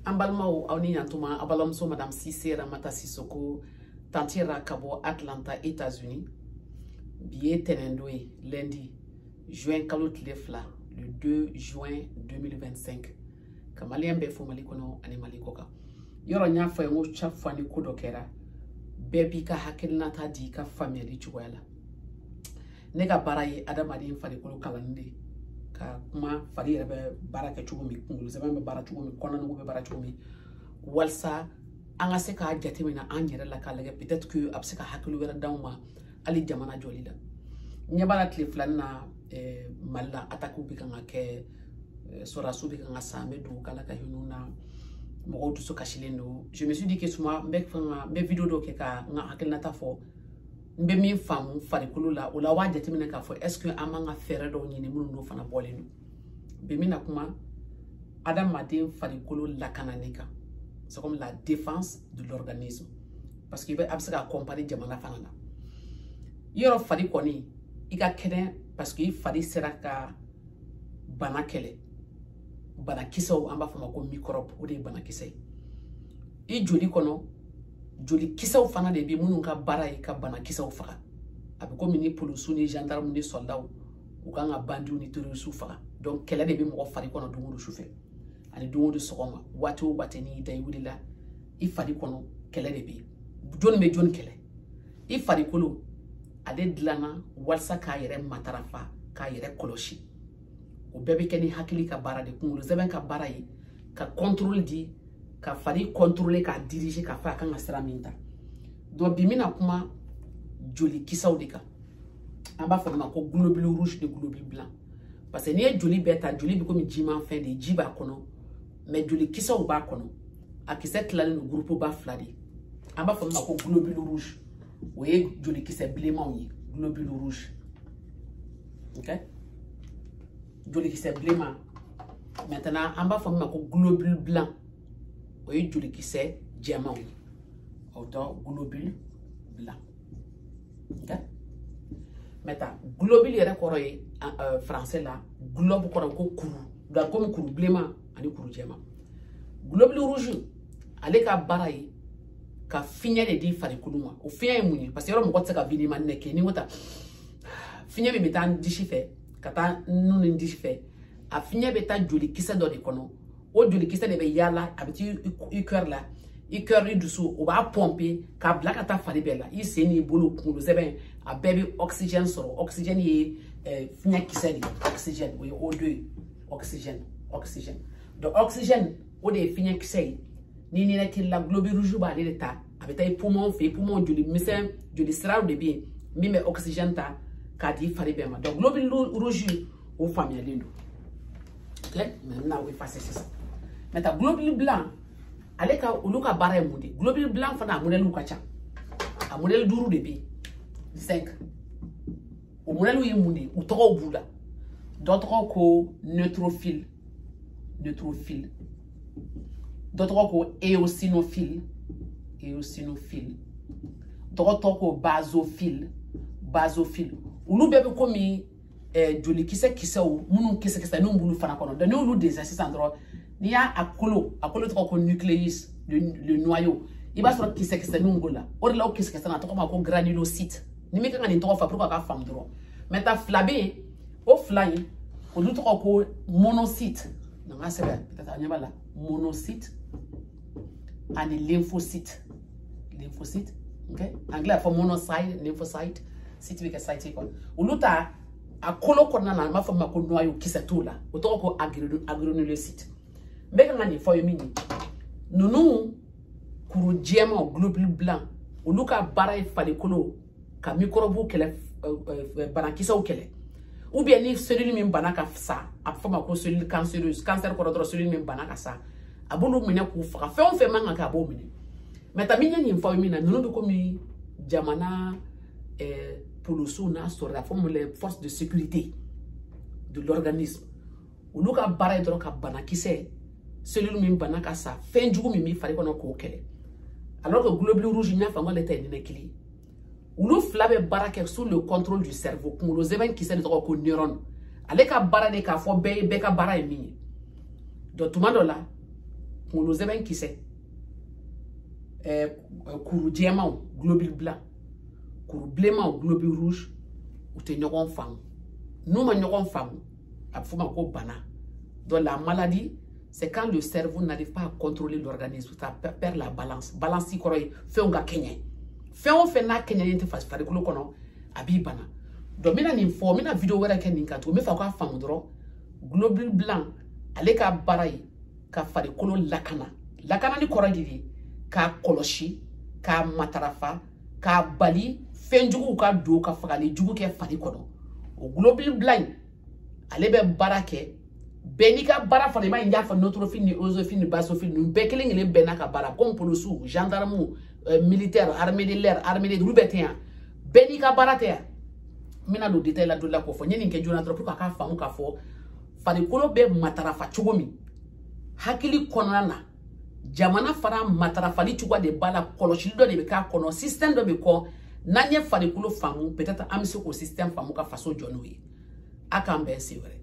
An balimaw, aw ni ɲantuma. A balimamuso Madame Cissé Ramata Sissoko tantira ka bɔ Atlanta, États-Unis. Bi ye tɛnɛndon ye, lundi, juin kalo tile 2, le 2 juin 2025. Ka maliyɛn bɛɛ fo Mali kɔnɔ ani Mali kɔ kan. Yɔrɔ n y'a fɔ ye, n ko chaque fois ni ko dɔ kɛra, bɛɛ b'i ka hakilinata di i ka faamuyali cogoya la. Ne ka baara ye adamaden farikolo kalanni de ye, ka kuma fari yɛrɛ bɛ baara kɛ cogo min, kunkolo sɛbɛn bɛ baara cogo min, kɔnɔnugu bɛ baara cogo min, walasa an ka se k'a jateminɛ an yɛrɛ la, k'a lajɛ peut-être que a bɛ se ka hakili wɛrɛ d'anw ma hali jamana jɔli la. Ɲɛ b'a la, tile filanin na, Mali la, attaque bɛ kan ka kɛ, sɔrɔdasiw bɛ kan ka sa. An bɛ dugawu k'Ala ka hinɛ na, mɔgɔw dusu kasilen don. Je me suis dit que souvent n bɛ fɛn ka n bɛ vidéo dɔ kɛ ka n ka hakilinata fɔ, n bɛ min faamu farikolo la. O la, aw b'a jateminɛ k'a fɔ est ce que an man ka fɛɛrɛ dɔw ɲini minnu n'o fana bɔlen don. Bi n bɛna kuma adamaden farikolo lakanani kan, c'est comme la défense de l'organisme, parce que a bɛ se ka comparer jamana fana la. Yɔrɔ fari kɔni, i ka kɛnɛ, parce que i fari sera ka bana kɛlɛ, banakisɛw, an b'a fɔ o ma ko microbe, o de ye banakisɛ ye. I joli kɔnɔ, jolikisɛw fana de bɛ minnu ka baara ye ka banakisɛw faga. A bɛ komi ni polisiw ni gendarme ni soldaw, u kan ka bandiw ni terroristew faga. Donc kɛlɛ de bɛ mɔgɔ fari kɔnɔ don o don sufɛ ani don o don sɔgɔma. Waati o waati n'i da i wulila, i fari kɔnɔ kɛlɛ de bɛ yen. Jɔnni bɛ jɔnni kɛlɛ? I farikolo, ale dilanna walasa k'a yɛrɛ matarafa, k'a yɛrɛ kɔlɔsi. O bɛɛ bɛ kɛ ni hakili ka baara de, kunkolo sɛbɛn ka baara ye ka contrôle di, ka fari contrôler, k'a diriger, k'a fɔ a kan ka sira min ta. Donc bi n bɛna kuma jolikisɛw de kan, an b'a fɔ o ma ko globule rouge ni globule blanc, parce que n'i ye joli bɛɛ ta, joli bɛ komi jiman fɛn de ye, ji b'a kɔnɔ, mais jolikisɛw b'a kɔnɔ. A kisɛ tilalen don groupe ba fila de ye. An b'a fɔ min ma ko globule rouge, o ye jolikisɛ bilenmanw ye, globule rouge, ok, jolikisɛ bilenman. Maintenant, an b'a fɔ min ma ko globule blanc, o ye jolikisɛ jɛmanw ye, o tɔ globule blanc, ok. Maintenant, globule yɛrɛ kɔrɔ ye français la, globe kɔrɔ ko kuru, donc komi kuru bilenman ani kuru jɛman. Globule rouge, ale ka baara ye ka fiɲɛ de di farikolo ma. O fiɲɛ ye mun ye? Parce que yɔrɔ mɔgɔ tɛ se ka vide ma nɛ kɛ ni ko ta fiɲɛ min bɛ taa n disi fɛ ka taa nun ni disi fɛ, a fiɲɛ bɛ taa jolikisɛ dɔ de kɔnɔ. O jolikisɛ de bɛ yaala, a bɛ t'i i cœur la, i cœur, i dusu, o b'a pomper k'a bila ka taa fari bɛɛ la, i sen n'i bolo, kunkolo sɛbɛn, a bɛɛ bɛ oxygène sɔrɔ. Oxygène ye fiɲɛ kisɛ de ye, oxygène o ye O2 ye, oxygène, oxygène. Donc oxygène, o de ye fiɲɛ kisɛ ye. Ni ninakili la, globule rouge b'ale de ta, a bɛ taa i poumon fɛ. I poumon, joli misɛn, joli siraw de bɛ yen min bɛ oxygène ta k'a di fari bɛɛ ma. Donc globule rouge, o faamuyalen don, ok. Mais n bɛna o effacer sisan. Maintenant, globule blanc, ale ka, olu ka baara ye mun de ye? Globule blanc fana, a modèle ka ca, a modèle duuru de bɛ yen, cinq. O modèle ye mun de ye? U tɔgɔw b'u la. Dɔ tɔgɔ ko neutrophile, neutrophile. Dɔ tɔgɔ ko éosinophile, éosinophile. Dɔ tɔgɔ ko basophile, basophile. Olu bɛɛ bɛ komi jolikisɛ kisɛw minnu kisɛ kisɛninw b'olu fana kɔnɔ. Donc n'olu dɛsɛ sisan dɔrɔn, n'i y'a a kolo, a kolo tɔgɔ ko nucléus, le noyau, i b'a sɔrɔ kisɛ kisɛninw b'o la. O de la o kisɛ kisɛ a tɔgɔ ma ko granulocyte. Ni min kan ka nin tɔgɔ fɔ pour que a ka faamu dɔrɔn. Maintenant, fila bɛ yen, o fila in, olu tɔgɔ ko monocyte. Na n ka sɛbɛn, peut-être a ɲɛ b'a la, monocyte ani lymphocyte, lymphocyte, ok. Anglais a fɔ monocyte, lymphocyte, cyte bɛ kɛ cyte quoi. Olu ta, a kolo kɔnɔna na, an b'a fɔ min ma ko noyau, kisɛ t'o la, o tɔgɔ ko agranulocyte. N bɛ kan ka nin fɔ aw ye min ye, ninnu kuru jɛmanw, globule blanc, olu ka baara ye farikolo ka microbe kɛlɛ, banakisɛw kɛlɛ, ou bien ni cellule min bana ka sa, a bɛ fɔ ma ko cellule cancéreuse, cancer kɔrɔ dɔrɔn, cellule min bana ka sa, a b'olu minɛ k'u faga. Fɛn o fɛn man kan kɛ, a b'o minɛ. Maintenant, min ye nin fɔ aw ye min na, ninnu bɛ komi jamana polisiw n'a sɔrɔ, a fɔ mun, les forces de sécurité de l'organisme. Olu ka baara ye dɔrɔn ka banakisɛ, cellule min bana ka sa, fɛn jugu min b'i fari kɔnɔ, k'o kɛlɛ. Alors que globule rouge, n y'a fɔ n k'ale ta ye ninakili. Olu fila bɛ baara kɛ sous le contrôle du cerveau. Kunkolo zɛbɛn kisɛ de tɔgɔ ko neurone. Ale ka baara de k'a fɔ bɛɛ ye, bɛɛ ka baara ye min ye. Donc tuma dɔ la, Kunkolo zɛmɛ kisɛ, kuru jɛmanw, globule blanc, kuru bilenmanw, globule rouge, u tɛ ɲɔgɔn faamu. N'u ma ɲɔgɔn faamu, a bɛ f'o ma ko bana. Donc la maladie, c'est quand le cerveau n'arrive pas à contrôler l'organisme, ça perd la balance. Balance kɔrɔ ye fɛnw ka kɛɲɛ. Fɛn o fɛn n'a kɛɲɛlen tɛ farikolo kɔnɔ, a b'i bana. Donc n bɛna nin fɔ, n bɛna vidéo wɛrɛ kɛ nin kan tugun. N bɛ fɛ aw k'a faamu dɔrɔn. Globule blanc, ale ka baara ye ka farikolo lakana. Lakanani kɔrɔ de ye k'a kɔlɔsi, k'a matarafa, k'a bali fɛn juguw ka don ka fagali jugu kɛ fari kɔnɔ. O globule blanc in, ale bɛ baara kɛ. Bɛɛ n'i ka baara fana, i b'a ye n y'a fɔ neutrophile ni eosinophile ni basophile ninnu bɛɛ kelen kelen bɛɛ n'a ka baara, comme polisiw, gendarmes, militaire, armée de l'air, armée de, olu bɛɛ tɛ yan. Bɛɛ n'i ka baara tɛ yan. N bɛna don détail la don la k'o fɔ. N ye nin kɛ joona dɔrɔn pour que a k'a faamu k'a fɔ farikolo bɛ matarafa cogo min hakili kɔnɔna na, jamana fana matarafali cogoya de b'a la, kɔlɔsili dɔ de bɛ k'a kɔnɔ, système dɔ bɛ kɔ. N'an ye farikolo faamu, peut-être an bɛ se k'o système faamu ka faso jɔ n'o ye. A k'an bɛn sen wɛrɛ.